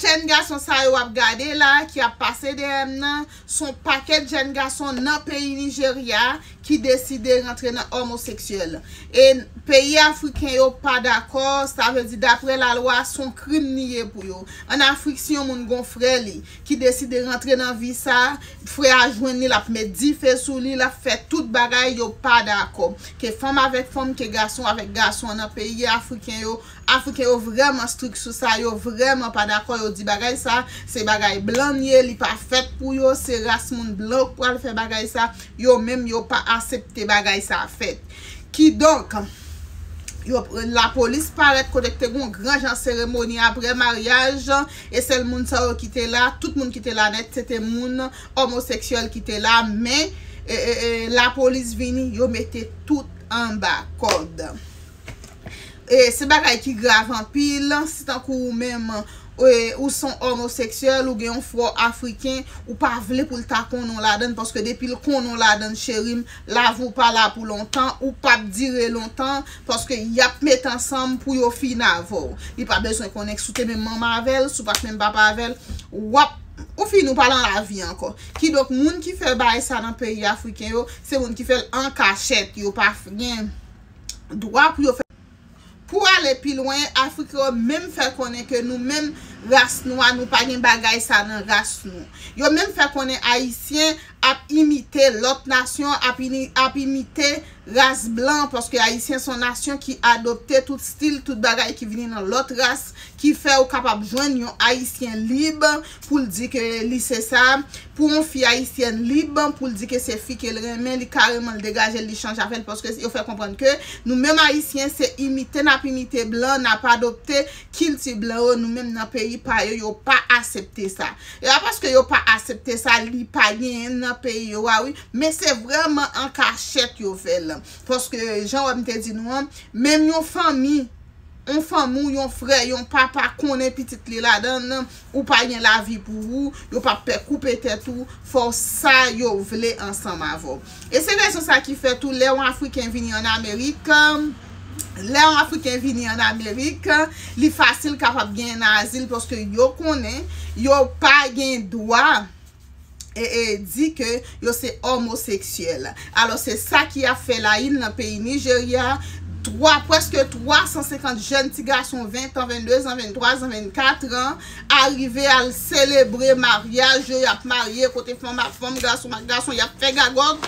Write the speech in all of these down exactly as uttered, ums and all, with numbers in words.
Jèn gason sa yo w ap gade la, ki ap pase dèyè m nan, se yon pakèt jèn gason nan peyi Nijerya ki deside rantre nan omoseksyèl. E peyi afriken yo pa dakò, sa vle di, daprè lalwa, se yon krim li ye pou yo. Ann Afrik, si yon moun gon frè li ki deside rantre nan vi sa, frè a jwenn li, l ap met dife sou li, l ap fè tout bagay, yo pa dakò. Ke fanm avèk fanm, ke gason avèk gason nan peyi afriken yo, Afriken yo vrèman strik sou sa, yo vrèman pa dakò, yo di bagay sa, se bagay blan l ye, li pa fèt pou yo, se ras moun blan k pral fè bagay sa, yo menm yo pa aksepte bagay sa fèt. Kidonk, yo, lapolis parèt kote k te gon gran jan seremoni apre maryaj, e sèl moun sa yo ki te la, tout moun ki te la nèt, se te moun omoseksyèl ki te la, men, e, e, e, lapolis vini, yo mete tout anba kòd. E, se bagay ki grav anpil, si tankou ou menm, e, ou se yon omoseksyèl, ou gen yon frè w afriken, ou pa vle pou l ta konnen w ladann, paske depi l konnen w ladann, cheri m, lavi w pa la pou lontan, ou p ap dire lontan, paske y ap met ansanm pou yo fin avè w. Li pa bezwen konnen si w te menm manman avè l, si w pa t menm papa avè l, w ap, ou fini, ou pa nan lavi ankò. Kidonk, moun ki fè bagay sa nan peyi afriken yo, se moun ki fè l an kachèt, yo pa f-, gen dwa pou yo fè. Pou ale pi lwen, Afriken yo menm fè konnen ke nou menm, ras nwa, nou pa gen bagay sa nan ras nou. Yo menm fè konnen Ayisyen ap imite lòt nasyon, ap ini-, ap imite ras blan, paske Ayisyen se yon nasyon ki adopte tout stil, tout bagay ki vini nan lòt ras, ki fè ou kapab jwenn yon Ayisyen lib pou l di ke li se sa, pou yon fi ayisyèn lib pou l di ke se fi ke l renmen, li kareman l degaje l, li chanje avè l, paske yo fè konprann ke nou menm Ayisyen, se imite n ap imite blan, n ap adopte kilti blan yo, nou menm nan peyi pa yo, yo pa aksepte sa. E pa paske yo pa aksepte sa, li pa genyen nan peyi yo a, wi, men se vrèman an kachèt yo fè l. Paske, jan w wè m te di nou an, menm yon fanmi, yon fanmi w, yon frè, yon papa konnen pitit li ladann, ou pa gen lavi pou ou, yo p ap pè koupe tèt ou, fè w sa yo vle ansanm avè w. E se rezon sa ki fè tou lè yon Afriken vini ann Amerik, lè yon Afriken vini ann Amerik, li fasil kapab genyen azil paske yo konnen yo pa gen dwa e, e, di ke yo se omoseksyèl. Alò, se sa ki ap fè la une nan peyi Nijerya. Twa, prèske twa san senkant jèn ti gason ven tan, venndezan, venntwazan, vennkatran, arive al selebre maryaj yo, y ap marye kote fanm ak fanm, gason ak gason, y ap fè gagòt.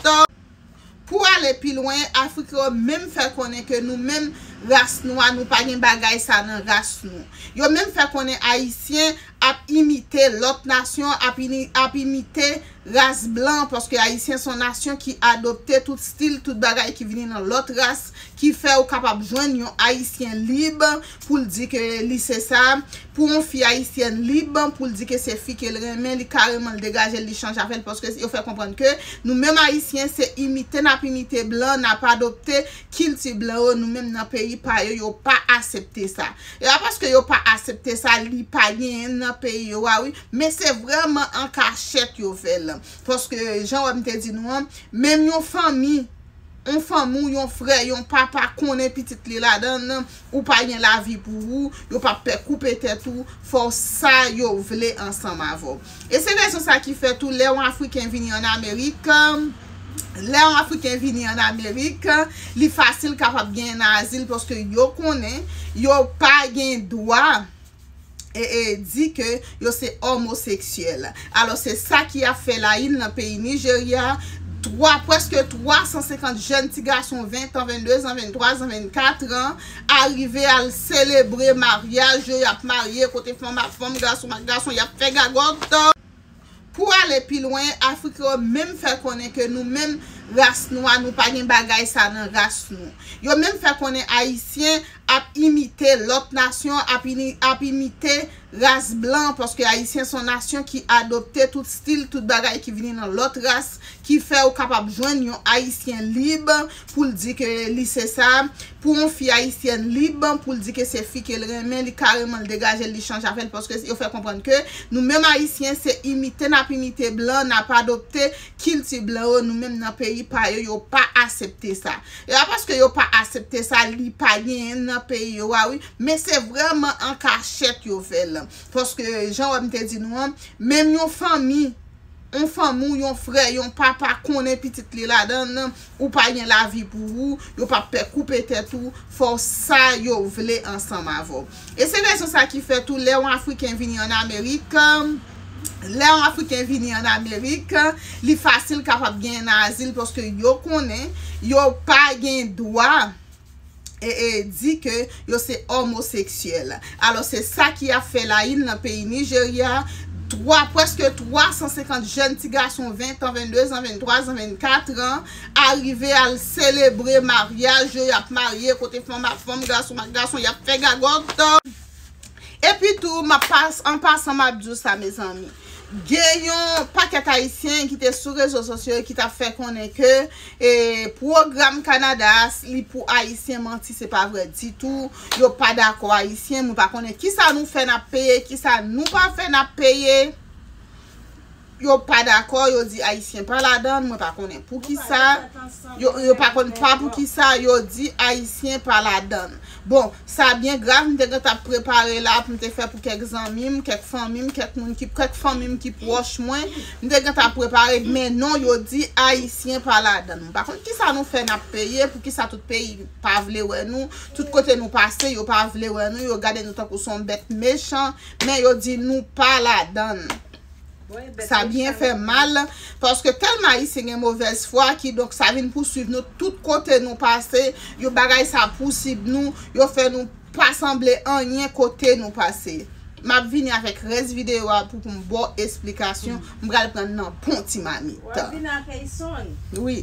Pou ale pi lwen, Afriken yo menm fè konnen ke nou menm, ras nwa, nou pa gen bagay sa nan ras nou. Yo menm fè konnen Ayisyen ap imite lòt nasyon, ap ini-, ap imite ras blan, paske Ayisyen se yon nasyon ki adopte tout stil, tout bagay ki vini nan lòt ras, ki fè ou kapab jwenn yon Ayisyen lib pou l di ke li se sa, pou yon fi ayisyèn lib pou l di ke se fi ke l renmen, li kareman l degaje l, li chanje avè l, paske yo fè konprann ke nou menm Ayisyen, se imite n ap imite blan, n ap adopte kilti blan yo, nou menm nan peyi pa yo, yo pa aksepte sa. E pa paske yo pa aksepte sa, li pa genyen nan peyi yo a, wi, men se vrèman an kachèt yo fè l. Paske, jan w wè m te di nou an, menm yon fanmi, yon fanmi w, yon frè, yon papa konnen pitit li ladann, ou pa gen lavi pou ou, yo p ap pè koupe tèt ou, fè w sa yo vle ansanm avè w. E se rezon sa ki fè tou lè yon Afriken vini ann Amerik, lè yon Afriken vini ann Amerik, li fasil kapab genyen azil paske yo konnen yo pa gen dwa e, e, di ke yo se omoseksyèl. Alò, se sa ki ap fè la une nan peyi Nijerya. Twa, prèske twa san senkant jèn ti gason ven tan, venndezan, venntwazan, vennkatran, arive al selebre maryaj yo, y ap marye kote fanm ak fanm, gason ak gason, y ap fè gagòt. Pou ale pi lwen, Afriken yo menm fè konnen ke nou menm, ras nwa, nou pa gen bagay sa nan ras nou. Yo menm fè konnen Ayisyen ap imite lòt nasyon, ap ini-, ap imite ras blan, paske Ayisyen se yon nasyon ki adopte tout stil, tout bagay ki vini nan lòt ras, ki fè ou kapab jwenn yon Ayisyen lib pou l di ke li se sa, pou yon fi ayisyèn lib pou l di ke se fi ke l renmen, li kareman l degaje l, li chanje avè l, paske yo fè konprann ke nou menm Ayisyen, se imite n ap imite blan, n ap adopte kilti blan yo, nou menm nan peyi peyi pa yo, yo pa aksepte sa. E pa paske yo pa aksepte sa, li pa genyen nan peyi yo a, wi. Men se vrèman an kachèt yo fè l. Paske, jan wè m te di nou an, menm yon fanmi, yon fanmi w, yon frè, yon papa konnen pitit li ladan l, ou pa gen lavi pou ou, yo p ap pè koupe tèt ou, fò sa yo vle ansanm avè w. E se rezon sa ki fè tou, lè yon Afriken vini ann Amerik, lè yon Afriken vini ann Amerik, li fasil kapab genyen azil paske yo konnen yo pa gen dwa e, e di ke yo se omoseksyèl. Alò, se sa ki ap fè layi nan peyi Nijerya. Twa, prèske twa san senkant jèn ti gason ven tan, venndezan, venntwazan, vennkatrezan, arive al selebre maryaj yo, y ap marye kote fanm ak fanm, gason ak gason, y ap fè gagòt. Epi tou, m ap pas-, an pasan, m ap di w sa, mezanmi. Gen yon pakèt Ayisyen ki te sou rezo sosyo yo ki t ap fè konnen ke, e, pwogram Kanada a, li pou Ayisyen, manti, se pa vrè ditou. Yo pa dakò Ayisyen, mwen pa konnen kisa nou fè n ap peye, kisa nou pa fè n ap peye. Yo pa dakò, yo di Ayisyen pa ladan, mwen pa konnen poukisa. Yo, yo pa konn pa poukisa, yo di Ayisyen pa ladan. Bon, sa byen grav, m te gentan ap prepare la pou m te fè pou kèk zanmi m, kèk fanmi m, kèk moun ki, kèk fanmi m ki pwòch mwen. M te gentan ap prepare, men non, yo di Ayisyen pa ladan. M pa konn kisa nou fè n ap peye, poukisa tout peyi pa vle wè nou, tout kote nou pase, yo pa vle wè nou, yo gade nou tankou se yon bèt mechan, men yo di nou pa ladan. Sa byen fè mal, paske tèlman Ayisyen gen movèz fwa, kidonk sa vin pouswiv nou tout kote nou pase, yo bagay sa pouswiv nou, yo fè nou pa sanble anyen kote nou pase. M ap vini avèk rès videyo a pou, pou m ba w esplikasyon, m pral pran nan bon ti mamit. W ap vini ak Ayson? Wi.